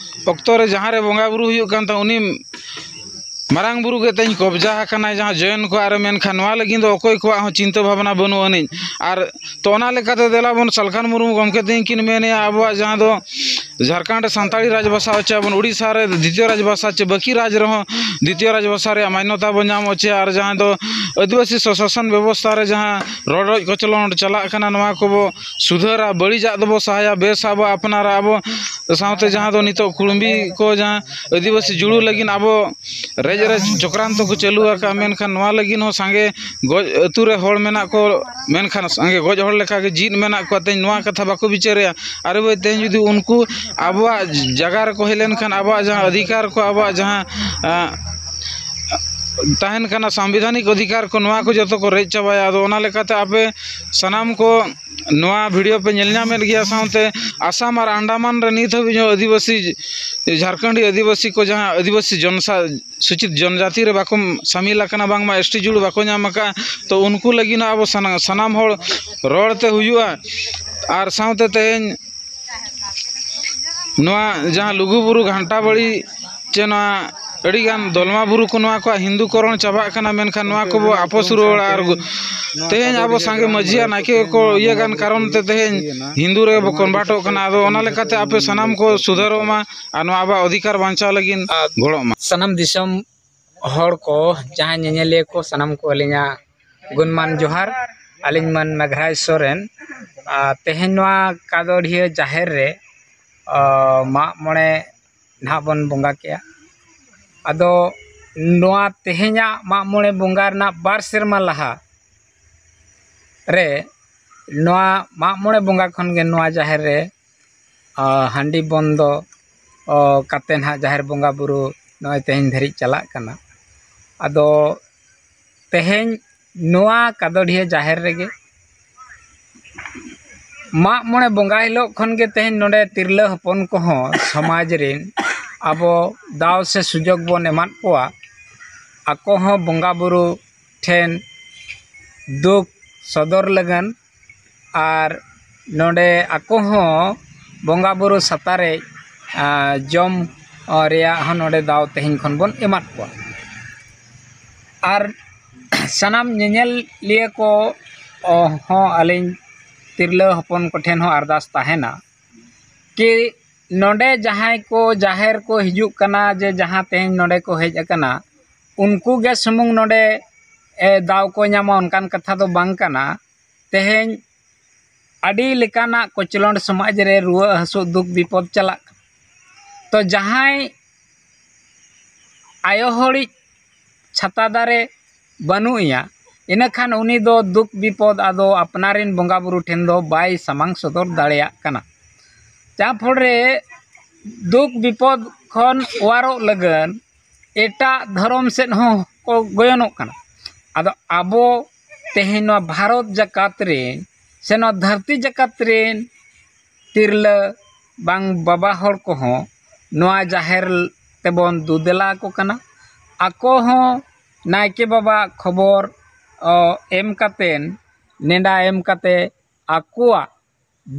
ᱚᱠᱛᱚ ᱨᱮ ᱡᱟᱦᱟᱸ ᱨᱮ ᱵᱚᱸᱜᱟ ᱵᱩᱨᱩ ᱦᱩᱭᱩᱜ ᱠᱟᱱ ᱛᱟᱦᱮᱸ, ᱩᱱᱤ ᱢᱟᱨᱟᱝ ᱵᱩᱨᱩ ᱜᱮ ᱛᱮᱦᱮᱧ ᱠᱚᱵᱡᱟ ᱟᱠᱟᱱᱟᱭ ᱡᱟᱦᱟᱸ ᱡᱚᱭᱚᱱ ᱠᱚᱣᱟᱜ ᱨᱮ, ᱢᱮᱱᱠᱷᱟᱱ ᱱᱚᱣᱟ ᱞᱟᱹᱜᱤᱫ ᱫᱚ ᱚᱠᱚᱭ ᱠᱚᱣᱟᱜ ᱦᱚᱸ ᱪᱤᱱᱛᱟᱹ ᱵᱷᱟᱵᱽᱱᱟ ᱵᱟᱹᱱᱩᱜ ᱟᱹᱱᱤᱡ᱾ ᱟᱨ ᱛᱚ ᱚᱱᱟ ᱞᱮᱠᱟᱛᱮ ᱫᱮᱞᱟ ᱵᱚᱱ ᱥᱟᱞᱠᱷᱟᱱ ᱢᱩᱨᱢᱩ ᱜᱚᱢᱠᱮ ᱛᱮᱦᱮᱧ ᱠᱤᱱ ᱢᱮᱱᱮᱜᱼᱟ, ᱟᱵᱚᱣᱟᱜ ᱡᱟᱦᱟᱸ ᱫᱚ ᱡᱷᱟᱲᱠᱷᱚᱸᱰ ᱨᱮ ᱥᱟᱱᱛᱟᱲᱤ ᱨᱟᱡᱽ ᱵᱷᱟᱥᱟ ᱦᱚᱪᱚᱭᱟᱵᱚᱱ, ᱩᱲᱤᱥᱥᱟ ᱨᱮ ᱫᱤᱛᱤᱭᱚ ᱨᱟᱡᱽ ᱵᱷᱟᱥᱟ ᱪᱮ ᱵᱟᱹᱠᱤ ᱨᱟᱡᱽ ᱨᱮᱦᱚᱸ ᱫᱤᱛᱤᱭᱚ ᱨᱟᱡᱽ ᱵᱷᱟᱥᱟ ᱨᱮᱭᱟᱜ ᱢᱟᱱᱱᱚᱛᱟ ᱵᱚᱱ ᱧᱟᱢ ᱦᱚᱪᱚᱭᱟ, ᱟᱨ ᱡᱟᱦᱟᱸ ᱫᱚ ᱟᱹᱫᱤᱵᱟᱹᱥᱤ ᱥᱚᱥᱟᱥᱚᱱ ᱵᱮᱵᱚᱥᱛᱷᱟ ᱨᱮ ᱡᱟᱦᱟᱸ ᱨᱚᱰᱚᱡ ᱠᱚᱪᱞᱚᱱ ᱪᱟᱞᱟᱜ ᱠᱟᱱᱟ, ᱱᱚᱣᱟ ᱠᱚᱵᱚ ᱥᱩᱫᱷᱟᱹᱨᱟ, ᱵᱟᱹᱲᱤᱡᱟᱜ ᱫᱚᱵᱚ ᱥᱟᱦᱟᱭᱟ, ᱵᱮᱥᱟᱜ ᱵᱚ ᱟᱯᱱᱟᱨᱟ᱾ ᱟᱵᱚ ᱥᱟᱶᱛᱮ ᱡᱟᱦᱟᱸ ᱫᱚ ᱱᱤᱛᱚᱜ ᱠᱩᱲᱢᱤ ᱠᱚ ᱡᱟᱦᱟᱸ ᱟᱹᱫᱤᱵᱟᱹᱥᱤ ᱡᱩᱲᱩ ᱞᱟᱹᱜᱤᱫ ᱟᱵᱚ ᱨᱮᱡ ᱨᱮᱡ ᱪᱚᱠᱨᱟᱱᱛᱚ ᱠᱚ ᱪᱟᱹᱞᱩ ᱟᱠᱟᱫᱼᱟ, ᱢᱮᱱᱠᱷᱟᱱ ᱱᱚᱣᱟ ᱞᱟᱹᱜᱤᱫ ᱦᱚᱸ ᱥᱟᱸᱜᱮ ᱜᱚᱡ ᱟᱹᱛᱩ ᱨᱮ ᱦᱚᱲ ᱢᱮᱱᱟᱜ ᱠᱚ, ᱢᱮᱱᱠᱷᱟᱱ ᱥᱟᱸᱜᱮ ᱜᱚᱡ ᱦᱚᱲ ᱞᱮᱠᱟᱜᱮ ᱡᱤᱫ ᱢᱮᱱᱟᱜ ᱠᱚᱣᱟ᱾ ᱛᱮᱦᱮᱧ ᱱᱚᱣᱟ ᱠᱟᱛᱷᱟ ᱵᱟᱠᱚ ᱵᱤᱪᱟᱹᱨᱮᱜᱼᱟ᱾ ᱟᱨᱮ ᱵᱷᱟᱹᱭ, ᱛᱮᱦᱮᱧ ᱡᱩᱫᱤ ᱩᱱᱠᱩ ᱟᱵᱚᱣᱟᱜ ᱡᱟᱭᱜᱟ ᱨᱮᱠᱚ ᱦᱮᱡ ᱞᱮᱱᱠᱷᱟᱱ ᱟᱵᱚᱣᱟᱜ ᱡᱟᱦᱟᱸ ᱚᱫᱷᱤᱠᱟᱨ ᱠᱚ, ᱟᱵᱚᱣᱟᱜ ᱡᱟᱦᱟᱸ, ᱟᱸ, ᱛᱟᱦᱮᱱ ᱠᱟᱱᱟ ᱥᱟᱝᱵᱤᱫᱷᱟᱱᱤᱠ ᱚᱫᱷᱤᱠᱟᱨ ᱠᱚ, ᱱᱚᱣᱟ ᱠᱚ ᱡᱚᱛᱚ ᱠᱚ ᱨᱮᱡ ᱪᱟᱵᱟᱭᱟ᱾ ᱟᱫᱚ ᱚᱱᱟ ᱞᱮᱠᱟᱛᱮ ᱟᱯᱮ ᱥᱟᱱᱟᱢ ᱠᱚ ᱱᱚᱣᱟ video ᱯᱮ ᱧᱮᱞ ᱧᱟᱢᱮᱫ ᱜᱮᱭᱟ, ᱥᱟᱶᱛᱮ ᱟᱥᱟᱢ ᱟᱨ ᱟᱱᱰᱟᱢᱟᱱ ᱨᱮ ᱱᱤᱛ ᱦᱟᱹᱵᱤᱡ ᱦᱚᱸ ᱟᱹᱫᱤᱵᱟᱹᱥᱤ, ᱡᱷᱟᱲᱠᱷᱚᱸᱰᱤ ᱟᱹᱫᱤᱵᱟᱹᱥᱤ ᱠᱚ ᱡᱟᱦᱟᱸ ᱟᱹᱫᱤᱵᱟᱹᱥᱤ ᱡᱚᱱᱥᱟ-, ᱥᱩᱪᱤᱛ ᱡᱚᱱᱡᱟᱛᱤ ᱨᱮ ᱵᱟᱠᱚ ᱥᱟᱢᱤᱞ ᱟᱠᱟᱱᱟ, ᱵᱟᱝᱢᱟ S T ᱡᱩᱲᱩ ᱵᱟᱠᱚ ᱧᱟᱢ ᱟᱠᱟᱫᱼᱟ, ᱛᱚ ᱩᱱᱠᱩ ᱞᱟᱹᱜᱤᱫ ᱦᱚᱸ ᱟᱵᱚ ᱥᱟᱱᱟ-, ᱥᱟᱱᱟᱢ ᱦᱚᱲ ᱨᱚᱲ ᱛᱮ ᱦᱩᱭᱩᱜᱼᱟ᱾ ᱟᱨ ᱥᱟᱶᱛᱮ ᱛᱮᱦᱮᱧ ᱱᱚᱣᱟ ᱡᱟᱦᱟᱸ ᱞᱩᱜᱩᱵᱩᱨᱩ ᱜᱷᱟᱱᱴᱟ ᱵᱟᱲᱤ ᱪᱮ ᱱᱚᱣᱟ ᱟᱹᱰᱤᱜᱟᱱ ᱫᱚᱞᱢᱟ ᱵᱩᱨᱩ ᱠᱚ, ᱱᱚᱣᱟ ᱠᱚᱣᱟᱜ ᱦᱤᱱᱫᱩ ᱠᱚᱨᱚᱱ ᱪᱟᱵᱟᱜ ᱠᱟᱱᱟ, ᱢᱮᱱᱠᱷᱟᱱ ᱱᱚᱣᱟ ᱠᱚᱵᱚ ᱟᱯᱚᱥ ᱨᱩᱣᱟᱹᱲᱟ᱾ ᱟᱨ ᱜᱚ-, ᱛᱮᱦᱮᱧ ᱟᱵᱚ ᱥᱟᱸᱜᱮ ᱢᱟᱹᱡᱷᱤ ᱟᱨ ᱱᱟᱭᱠᱮ ᱠᱚ ᱤᱭᱟᱹ ᱠᱟᱱ ᱠᱟᱨᱚᱱ ᱛᱮ ᱛᱮᱦᱮᱧ ᱦᱤᱱᱫᱩ ᱨᱮ ᱵᱚ convertᱚᱜ ᱠᱟᱱᱟ᱾ ᱟᱫᱚ ᱚᱱᱟ ᱞᱮᱠᱟᱛᱮ ᱟᱯᱮ ᱥᱟᱱᱟᱢ ᱠᱚ ᱥᱩᱫᱷᱟᱹᱨᱚᱜ ᱢᱟ ᱟᱨ ᱱᱚᱣᱟ ᱟᱵᱚᱣᱟᱜ ᱚᱫᱷᱤᱠᱟᱨ ᱵᱟᱧᱪᱟᱣ ᱞᱟᱹᱜᱤᱫ ᱟᱨ ᱜᱚᱲᱚᱜ ᱢᱟ᱾ ᱥᱟᱱᱟᱢ ᱫᱤᱥᱚᱢ ᱦᱚᱲ ᱠᱚ, ᱡᱟᱦᱟᱸᱭ ᱧᱮᱧᱮᱞᱤᱭᱟᱹ ᱠᱚ, ᱥᱟᱱᱟᱢ ᱠᱚ ᱟᱹᱞᱤᱧᱟᱜ ᱜᱩᱱᱢᱟᱱ ᱡᱚᱦᱟᱨ᱾ ᱟᱹᱞᱤᱧ ᱢᱟᱹᱱ ᱢᱮᱜᱷᱨᱟᱭ ᱥᱚᱨᱮᱱ᱾ ᱟᱨ ᱛᱮᱦᱮᱧ ᱱᱚᱣᱟ ᱠᱟᱫᱚᱰᱷᱤᱭᱟᱹ ᱡᱟᱦᱮᱨ ᱨᱮ, ᱟᱸ, ᱢᱟᱜ ᱢᱚᱬᱮ ᱱᱟᱦᱟᱜ ᱵᱚᱱ ᱵᱚᱸᱜᱟ ᱠᱮᱜᱼᱟ᱾ ᱟᱫᱚ ᱱᱚᱣᱟ ᱛᱮᱦᱮᱧᱟᱜ ᱢᱟᱜ ᱢᱚᱬᱮ ᱵᱚᱸᱜᱟ ᱨᱮᱱᱟᱜ ᱵᱟᱨ ᱥᱮᱨᱢᱟ ᱞᱟᱦᱟ ᱨᱮ, ᱱᱚᱣᱟ ᱢᱟᱜ ᱢᱚᱬᱮ ᱵᱚᱸᱜᱟ ᱠᱷᱚᱱ ᱜᱮ ᱱᱚᱣᱟ ᱡᱟᱦᱮᱨ ᱨᱮ, ᱟᱸ, ᱦᱟᱺᱰᱤ ᱵᱚᱱᱫᱚ, ᱚ, ᱠᱟᱛᱮ ᱱᱟᱦᱟᱜ ᱡᱟᱦᱮᱨ ᱵᱚᱸᱜᱟ ᱵᱩᱨᱩ ᱱᱚᱜᱼᱚᱭ ᱛᱮᱦᱮᱧ ᱫᱷᱟᱹᱨᱤᱡ ᱪᱟᱞᱟᱜ ᱠᱟᱱᱟ᱾ ᱟᱫᱚ ᱛᱮᱦᱮᱧ ᱱᱚᱣᱟ ᱠᱟᱫᱚᱰᱷᱤᱭᱟᱹ ᱡᱟᱦᱮᱨ ᱨᱮᱜᱮ ᱢᱟᱜ ᱢᱚᱬᱮ ᱵᱚᱸᱜᱟ ᱦᱤᱞᱳᱜ ᱠᱷᱚᱱ ᱜᱮ ᱛᱮᱦᱮᱧ ᱱᱚᱰᱮ ᱛᱤᱨᱞᱟᱹ ᱦᱚᱯᱚᱱ ᱠᱚᱦᱚᱸ ᱥᱚᱢᱟᱡᱽ ᱨᱮᱱ ᱟᱵᱚ ᱫᱟᱣ ᱥᱮ ᱥᱩᱡᱳᱜᱽ ᱵᱚᱱ ᱮᱢᱟᱫ ᱠᱚᱣᱟ, ᱟᱠᱚ ᱦᱚᱸ ᱵᱚᱸᱜᱟ ᱵᱩᱨᱩ ᱴᱷᱮᱱ ᱫᱩᱠ ᱥᱚᱫᱚᱨ ᱞᱟᱹᱜᱤᱫ᱾ ᱟᱨ ᱱᱚᱰᱮ ᱟᱠᱚ ᱦᱚᱸ ᱵᱚᱸᱜᱟ ᱵᱩᱨᱩ ᱥᱟᱛᱟᱨᱮ, ᱟᱸ, ᱡᱚᱢ, ᱟᱸ, ᱨᱮᱭᱟᱜ ᱦᱚᱸ ᱱᱚᱰᱮ ᱫᱟᱣ ᱛᱮᱦᱮᱧ ᱠᱷᱚᱱ ᱵᱚᱱ ᱮᱢᱟᱫ ᱠᱚᱣᱟ᱾ ᱟᱨ ᱥᱟᱱᱟᱢ ᱧᱮᱧᱮᱞᱤᱭᱟᱹ ᱠᱚ, ᱚ, ᱦᱚᱸ ᱟᱹᱞᱤᱧ ᱛᱤᱨᱞᱟᱹ ᱦᱚᱯᱚᱱ ᱠᱚᱴᱷᱮᱱ ᱦᱚᱸ ᱟᱨᱫᱟᱥ ᱛᱟᱦᱮᱱᱟ ᱠᱤ ᱱᱚᱰᱮ ᱡᱟᱦᱟᱸᱭ ᱠᱚ ᱡᱟᱦᱮᱨ ᱠᱚ ᱦᱤᱡᱩᱜ ᱠᱟᱱᱟ, ᱡᱮ ᱡᱟᱦᱟᱸ ᱛᱮᱦᱮᱧ ᱱᱚᱰᱮ ᱠᱚ ᱦᱮᱡ ᱟᱠᱟᱱᱟ, ᱩᱱᱠᱩ ᱜᱮ ᱥᱩᱢᱩᱝ ᱱᱚᱰᱮ, ᱮ, ᱫᱟᱣ ᱠᱚ ᱧᱟᱢᱟ, ᱚᱱᱠᱟᱱ ᱠᱟᱛᱷᱟ ᱫᱚ ᱵᱟᱝ ᱠᱟᱱᱟ᱾ ᱛᱮᱦᱮᱧ ᱟᱹᱰᱤ ᱞᱮᱠᱟᱱᱟᱜ ᱠᱚᱪᱞᱚᱱ ᱥᱚᱢᱟᱡᱽ ᱨᱮ ᱨᱩᱣᱟᱹ ᱦᱟᱹᱥᱩ ᱫᱩᱠ ᱵᱤᱯᱚᱫ ᱪᱟᱞᱟᱜ ᱠᱟᱱᱟ᱾ ᱛᱚ ᱡᱟᱦᱟᱸᱭ ᱟᱭᱳ ᱦᱚᱲᱤᱡ ᱪᱷᱟᱛᱟ ᱫᱟᱨᱮ ᱵᱟᱹᱱᱩᱜ ᱮᱭᱟ, ᱤᱱᱟᱹᱠᱷᱟᱱ ᱩᱱᱤ ᱫᱚ ᱫᱩᱠ ᱵᱤᱯᱚᱫ ᱟᱫᱚ ᱟᱯᱱᱟᱨᱤᱱ ᱵᱚᱸᱜᱟ ᱵᱩᱨᱩ ᱴᱷᱮᱱ ᱫᱚ ᱵᱟᱭ ᱥᱟᱢᱟᱝ ᱥᱚᱫᱚᱨ ᱫᱟᱲᱮᱭᱟᱜ ᱠᱟᱱᱟ᱾ ᱡᱟᱦᱟᱸ ᱯᱷᱚᱞ ᱨᱮ ᱫᱩᱠ ᱵᱤᱯᱚᱫ ᱠᱷᱚᱱ ᱚᱣᱟᱨᱚᱜ ᱞᱟᱹᱜᱤᱫ ᱮᱴᱟᱜ ᱫᱷᱚᱨᱚᱢ ᱥᱮᱫ ᱦᱚᱸ ᱠᱚ ᱜᱚᱭᱚᱱᱚᱜ ᱠᱟᱱᱟ᱾ ᱟᱫᱚ ᱟᱵᱚ ᱛᱮᱦᱮᱧ ᱱᱚᱣᱟ ᱵᱷᱟᱨᱚᱛ ᱡᱟᱠᱟᱛ ᱨᱮᱱ ᱥᱮ ᱱᱚᱣᱟ ᱫᱷᱟᱹᱨᱛᱤ ᱡᱟᱠᱟᱛ ᱨᱮᱱ ᱛᱤᱨᱞᱟᱹ ᱵᱟᱝ ᱵᱟᱵᱟ ᱦᱚᱲ ᱠᱚᱦᱚᱸ ᱱᱚᱣᱟ ᱡᱟᱦᱮᱨ ᱛᱮᱵᱚᱱ ᱫᱩᱫᱮᱞᱟ ᱟᱠᱚ ᱠᱟᱱᱟ᱾ ᱟᱠᱚ ᱦᱚᱸ ᱱᱟᱭᱠᱮ ᱵᱟᱵᱟ ᱠᱷᱚᱵᱚᱨ, ᱚ, ᱮᱢ ᱠᱟᱛᱮᱱ, ᱱᱮᱰᱟ ᱮᱢ ᱠᱟᱛᱮ ᱟᱠᱚᱣᱟᱜ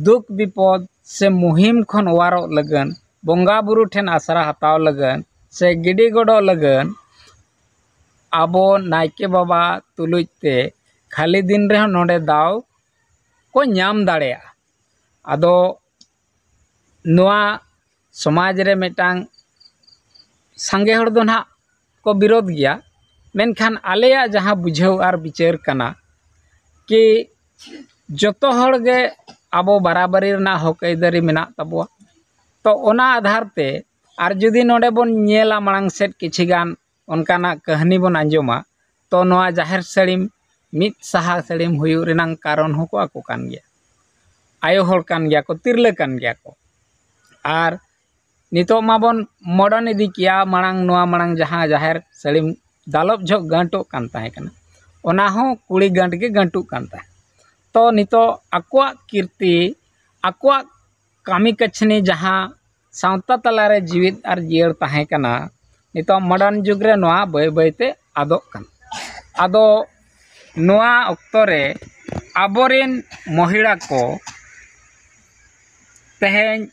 ᱫᱩᱠ ᱵᱤᱯᱚᱫ ᱥᱮ ᱢᱩᱦᱤᱢ ᱠᱷᱚᱱ ᱚᱣᱟᱨᱚᱜ ᱞᱟᱹᱜᱤᱫ, ᱵᱚᱸᱜᱟ ᱵᱩᱨᱩ ᱴᱷᱮᱱ ᱟᱥᱨᱟ ᱦᱟᱛᱟᱣ ᱞᱟᱹᱜᱤᱫ ᱥᱮ ᱜᱤᱰᱤ ᱜᱚᱰᱚᱜ ᱞᱟᱹᱜᱤᱫ ᱟᱵᱚ ᱱᱟᱭᱠᱮ ᱵᱟᱵᱟ ᱛᱩᱞᱩᱡ ᱛᱮ ᱠᱷᱟᱹᱞᱤ ᱫᱤᱱ ᱨᱮᱦᱚᱸ ᱱᱚᱰᱮ ᱫᱟᱣ ᱠᱚ ᱧᱟᱢ ᱫᱟᱲᱮᱭᱟᱜᱼᱟ᱾ ᱟᱫᱚ ᱱᱚᱣᱟ ᱥᱚᱢᱟᱡᱽ ᱨᱮ ᱢᱤᱫᱴᱟᱝ ᱥᱟᱸᱜᱮ ᱦᱚᱲ ᱫᱚ ᱱᱟᱦᱟᱜ ᱠᱚ ᱵᱤᱨᱳᱫᱷ ᱜᱮᱭᱟ, ᱢᱮᱱᱠᱷᱟᱱ ᱟᱞᱮᱭᱟᱜ ᱡᱟᱦᱟᱸ ᱵᱩᱡᱷᱟᱹᱣ ᱟᱨ ᱵᱤᱪᱟᱹᱨ ᱠᱟᱱᱟ ᱠᱤ ᱡᱚᱛᱚ ᱦᱚᱲ ᱜᱮ ᱟᱵᱚ ᱵᱟᱨᱟᱵᱟᱨᱤ ᱨᱮᱱᱟᱜ ᱦᱚᱠ ᱟᱹᱭᱫᱟᱹᱨᱤ ᱢᱮᱱᱟᱜ ᱛᱟᱵᱚᱣᱟ᱾ ᱛᱚ ᱚᱱᱟ ᱟᱫᱷᱟᱨ ᱛᱮ ᱟᱨ ᱡᱩᱫᱤ ᱱᱚᱰᱮ ᱵᱚᱱ ᱧᱮᱞᱟ ᱢᱟᱲᱟᱝ ᱥᱮᱫ ᱠᱤᱪᱷᱤ ᱜᱟᱱ ᱚᱱᱠᱟᱱᱟᱜ ᱠᱟᱹᱦᱱᱤ ᱵᱚᱱ ᱟᱸᱡᱚᱢᱟ, ᱛᱚ ᱱᱚᱣᱟ ᱡᱟᱦᱮᱨ ᱥᱟᱹᱲᱤᱢ ᱢᱤᱫ ᱥᱟᱦᱟ ᱥᱟᱹᱲᱤᱢ ᱦᱩᱭᱩᱜ ᱨᱮᱱᱟᱜ ᱠᱟᱨᱚᱱ ᱦᱚᱸᱠᱚ ᱟᱠᱚ ᱠᱟᱱ ᱜᱮᱭᱟ᱾ ᱟᱭᱳ ᱦᱚᱲ ᱠᱟᱱ ᱜᱮᱭᱟ ᱠᱚ, ᱛᱤᱨᱞᱟᱹ ᱠᱟᱱ ᱜᱮᱭᱟ ᱠᱚ᱾ ᱟᱨ ᱱᱤᱛᱚᱜ ᱢᱟᱵᱚᱱ modern ᱤᱫᱤ ᱠᱮᱭᱟ, ᱢᱟᱲᱟᱝ ᱱᱚᱣᱟ ᱢᱟᱲᱟᱝ ᱡᱟᱦᱟᱸ ᱡᱟᱦᱮᱨ ᱥᱟᱹᱲᱤᱢ ᱫᱟᱞᱚᱵ ᱡᱚᱦᱚᱜ ᱜᱟᱹᱱᱴᱚᱜ ᱠᱟᱱ ᱛᱟᱦᱮᱸ ᱠᱟᱱᱟ, ᱚᱱᱟ ᱦᱚᱸ ᱠᱩᱲᱤ ᱜᱟᱹᱱᱴ ᱜᱮ ᱜᱟᱹᱱᱴᱩᱜ ᱠᱟᱱ ᱛᱟᱦᱮᱸᱫ᱾ ᱛᱚ ᱱᱤᱛᱚᱜ ᱟᱠᱚᱣᱟᱜ ᱠᱤᱨᱛᱤ, ᱟᱠᱚᱣᱟᱜ ᱠᱟᱹᱢᱤ ᱠᱟᱹᱪᱷᱱᱤ ᱡᱟᱦᱟᱸ ᱥᱟᱶᱛᱟ ᱛᱟᱞᱟᱨᱮ ᱡᱤᱣᱤᱫ ᱟᱨ ᱡᱤᱭᱟᱹᱲ ᱛᱟᱦᱮᱸ ᱠᱟᱱᱟ, ᱱᱤᱛᱚᱜ modern ᱡᱩᱜᱽ ᱨᱮ ᱱᱚᱣᱟ ᱵᱟᱹᱭ ᱵᱟᱹᱭᱛᱮ ᱟᱫᱚᱜ ᱠᱟᱱᱟ᱾ ᱟᱫᱚ ᱱᱚᱣᱟ ᱚᱠᱛᱚ ᱨᱮ ᱟᱵᱚᱨᱮᱱ ᱢᱚᱦᱤᱞᱟ ᱠᱚ ᱛᱮᱦᱮᱧ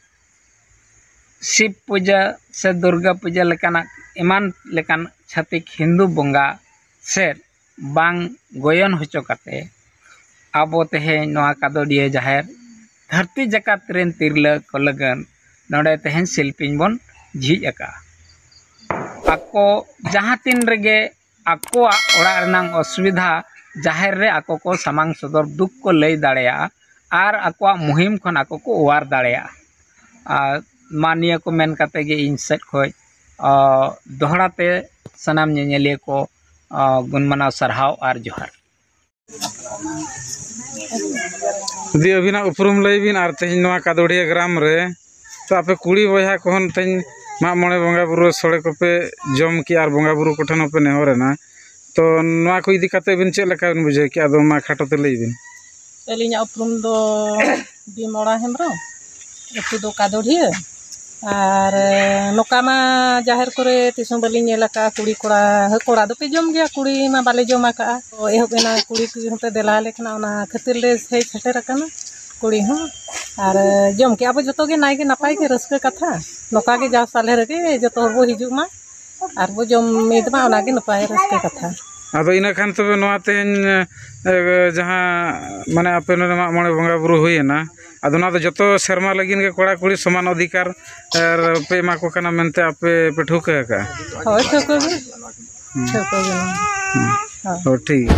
ᱥᱤᱵ ᱯᱩᱡᱟᱹ ᱥᱮ ᱫᱩᱨᱜᱟ ᱯᱩᱡᱟᱹ ᱞᱮᱠᱟᱱᱟᱜ ᱮᱢᱟᱱ ᱞᱮᱠᱟᱱ ᱪᱷᱟᱹᱛᱤᱠ ᱦᱤᱱᱫᱩ ᱵᱚᱸᱜᱟ ᱥᱮᱫ ᱵᱟᱝ ᱜᱚᱭᱚᱱ ᱦᱚᱪᱚ ᱠᱟᱛᱮ ᱟᱵᱚ ᱛᱮᱦᱮᱧ ᱱᱚᱣᱟ ᱠᱟᱫᱚᱰᱤᱭᱟᱹ ᱡᱟᱦᱮᱨ ᱫᱷᱟᱹᱨᱛᱤ ᱡᱟᱠᱟᱛ ᱨᱮᱱ ᱛᱤᱨᱞᱟᱹ ᱠᱚ ᱞᱟᱹᱜᱤᱫ ᱱᱚᱰᱮ ᱛᱮᱦᱮᱧ ᱥᱤᱞᱯᱤᱧ ᱵᱚᱱ ᱡᱷᱤᱡ ᱟᱠᱟᱫᱼᱟ᱾ ᱟᱠᱚ ᱡᱟᱦᱟᱸ ᱛᱤᱱ ᱨᱮᱜᱮ ᱟᱠᱚᱣᱟᱜ ᱚᱲᱟᱜ ᱨᱮᱱᱟᱜ ᱚᱥᱩᱵᱤᱫᱷᱟ ᱡᱟᱦᱮᱨ ᱨᱮ ᱟᱠᱚ ᱠᱚ ᱥᱟᱢᱟᱝ ᱥᱚᱫᱚᱨ ᱫᱩᱠ ᱠᱚ ᱞᱟᱹᱭ ᱫᱟᱲᱮᱭᱟᱜᱼᱟ ᱟᱨ ᱟᱠᱚᱣᱟᱜ ᱢᱩᱦᱤᱢ ᱠᱷᱚᱱ ᱟᱠᱚ ᱠᱚ ᱚᱣᱟᱨ ᱫᱟᱲᱮᱭᱟᱜᱼᱟ᱾ ᱟᱨ ᱢᱟ ᱱᱤᱭᱟᱹ ᱠᱚ ᱢᱮᱱ ᱠᱟᱛᱮ ᱜᱮ ᱤᱧ ᱥᱮᱫ ᱠᱷᱚᱱ, ᱟ, ᱫᱚᱦᱲᱟ ᱛᱮ ᱥᱟᱱᱟᱢ ᱧᱮᱧᱮᱞᱤᱭᱟᱹ ᱠᱚ, ᱟ, ᱜᱩᱱᱢᱟᱱᱟᱣ ᱥᱟᱨᱦᱟᱣ ᱟᱨ ᱡᱚᱦᱟᱨ᱾ ᱫᱤ, ᱟᱹᱵᱤᱱᱟᱜ ᱩᱯᱨᱩᱢ ᱞᱟᱹᱭ ᱵᱤᱱ ᱟᱨ ᱛᱮᱦᱮᱧ ᱱᱚᱣᱟ ᱠᱟᱫᱳᱲᱤᱭᱟᱹ ᱜᱨᱟᱢ ᱨᱮ ᱛᱚ ᱟᱯᱮ ᱠᱩᱲᱤ ᱵᱚᱭᱦᱟ ᱠᱚᱦᱚᱸ ᱛᱮᱦᱮᱧ ᱢᱟᱜ ᱢᱚᱬᱮ ᱵᱚᱸᱜᱟ ᱵᱩᱨᱩ ᱥᱚᱲᱮ ᱠᱚᱯᱮ ᱡᱚᱢ ᱠᱮᱜᱼᱟ ᱟᱨ ᱵᱚᱸᱜᱟ ᱵᱩᱨᱩ ᱠᱚᱴᱷᱮᱱ ᱦᱚᱸᱯᱮ ᱱᱮᱦᱚᱨ ᱮᱱᱟ, ᱛᱚ ᱱᱚᱣᱟ ᱠᱚ ᱤᱫᱤ ᱠᱟᱛᱮ ᱵᱤᱱ ᱪᱮᱫ ᱞᱮᱠᱟ ᱵᱤᱱ ᱵᱩᱡᱷᱟᱹᱣ ᱠᱮᱜᱼᱟ? ᱟᱫᱚ ᱢᱟ ᱠᱷᱟᱴᱚ ᱛᱮ ᱞᱟᱹᱭ ᱵᱤᱱ᱾ ᱟᱹᱞᱤᱧᱟᱜ ᱩᱯᱨᱩᱢ ᱫᱚ ᱵᱤᱢᱚᱲᱟ ᱦᱮᱢᱵᱨᱚᱢ, ᱟᱹᱛᱩ ᱫᱚ ᱠᱟᱫᱳᱲᱤᱭᱟᱹ᱾ ᱟᱨ ᱱᱚᱝᱠᱟ ᱢᱟ ᱡᱟᱦᱮᱨ ᱠᱚᱨᱮ ᱛᱤᱥ ᱦᱚᱸ ᱵᱟᱹᱞᱤᱧ ᱧᱮᱞ ᱟᱠᱟᱫᱼᱟ, ᱠᱩᱲᱤ ᱠᱚᱲᱟ, ᱦᱮᱸ, ᱠᱚᱲᱟ ᱫᱚᱯᱮ ᱡᱚᱢ ᱜᱮᱭᱟ, ᱠᱩᱲᱤ ᱢᱟ ᱵᱟᱞᱮ ᱡᱚᱢ ᱟᱠᱟᱫᱼᱟ᱾ ᱛᱚ ᱮᱦᱚᱵ ᱮᱱᱟ, ᱠᱩᱲᱤ ᱠᱚ ᱦᱚᱸᱯᱮ ᱫᱮᱞᱟ ᱟᱞᱮ ᱠᱟᱱᱟ, ᱚᱱᱟ ᱠᱷᱟᱹᱛᱤᱨ ᱞᱮ ᱦᱮᱡ ᱥᱮᱴᱮᱨ ᱟᱠᱟᱱᱟ ᱠᱩᱲᱤ ᱦᱚᱸ᱾ ᱟᱨ ᱡᱚᱢ ᱠᱮᱜᱼᱟ ᱵᱚ ᱡᱚᱛᱚ ᱜᱮ ᱱᱟᱭ ᱜᱮ ᱱᱟᱯᱟᱭ ᱜᱮ, ᱨᱟᱹᱥᱠᱟᱹ ᱠᱟᱛᱷᱟ᱾ ᱱᱚᱝᱠᱟ ᱜᱮ ᱡᱟᱣ ᱥᱟᱞᱮ ᱨᱮᱜᱮ ᱡᱚᱛᱚ ᱦᱚᱲ ᱵᱚ ᱦᱤᱡᱩᱜ ᱢᱟ ᱟᱨ ᱵᱚ ᱡᱚᱢ ᱢᱤᱫ ᱢᱟ, ᱚᱱᱟ ᱜᱮ ᱱᱟᱯᱟᱭ ᱨᱟᱹᱥᱠᱟᱹ ᱠᱟᱛᱷᱟ᱾ ᱟᱫᱚ ᱤᱱᱟᱹ ᱠᱷᱟᱱ ᱛᱚᱵᱮ ᱱᱚᱣᱟ ᱛᱮᱦᱮᱧ, ᱮ, ᱡᱟᱦᱟᱸ ᱢᱟᱱᱮ ᱟᱯᱮ ᱱᱚᱰᱮ ᱢᱟᱜ ᱢᱚᱬᱮ ᱵᱚᱸᱜᱟ ᱵᱩᱨᱩ ᱦᱩᱭᱮᱱᱟ, ᱟᱫᱚ ᱱᱚᱣᱟ ᱫᱚ ᱡᱚᱛᱚ ᱥᱮᱨᱢᱟ ᱞᱟᱹᱜᱤᱫ ᱜᱮ ᱠᱚᱲᱟ ᱠᱩᱲᱤ ᱥᱚᱢᱟᱱ ᱚᱫᱷᱤᱠᱟᱨ ᱟᱨ ᱯᱮ ᱮᱢᱟ ᱠᱚ ᱠᱟᱱᱟ ᱢᱮᱱᱛᱮ ᱟᱯᱮ ᱯᱮ ᱴᱷᱟᱹᱣᱠᱟᱹ ᱟᱠᱟᱫᱼᱟ? ᱦᱳᱭ, ᱴᱷᱟᱹᱣᱠᱟᱹ ᱜᱮ᱾ ᱦᱩᱸ᱾ ᱴᱷᱟᱹᱣᱠᱟᱹ ᱜᱮ᱾ ᱦᱩᱸ᱾ ᱦᱳᱭ᱾ ᱦᱳᱭ, ᱴᱷᱤᱠ ᱜᱮᱭᱟ᱾